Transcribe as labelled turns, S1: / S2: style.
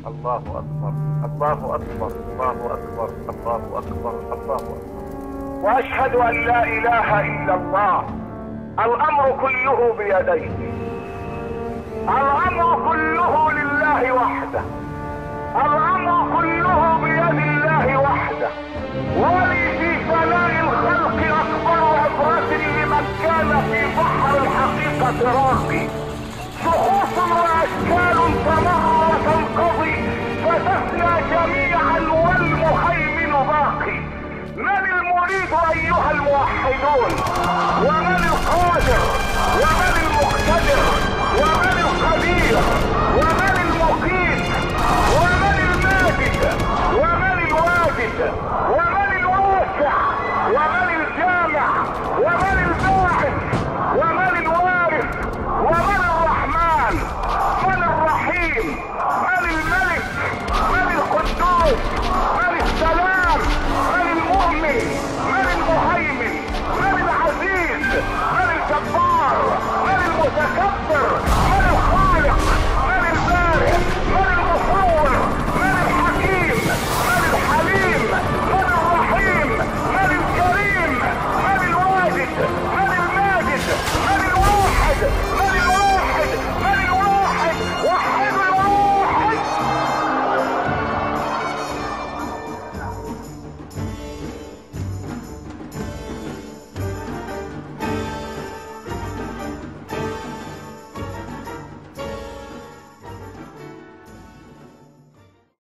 S1: الله أكبر، الله أكبر، الله أكبر، الله أكبر، الله أكبر. وأشهد أن لا إله إلا الله. الأمر كله بيديه، الأمر كله لله وحده، الأمر كله بيد الله وحده. ولي في فناء الخلق أكبر عبرة لمن كان في بحر الحقيقة راقي. شخوص وأشكال تمر وتنقضي فتفنى جميعا والمهيمن باقي. من المريد أيها الموحدون؟ ومن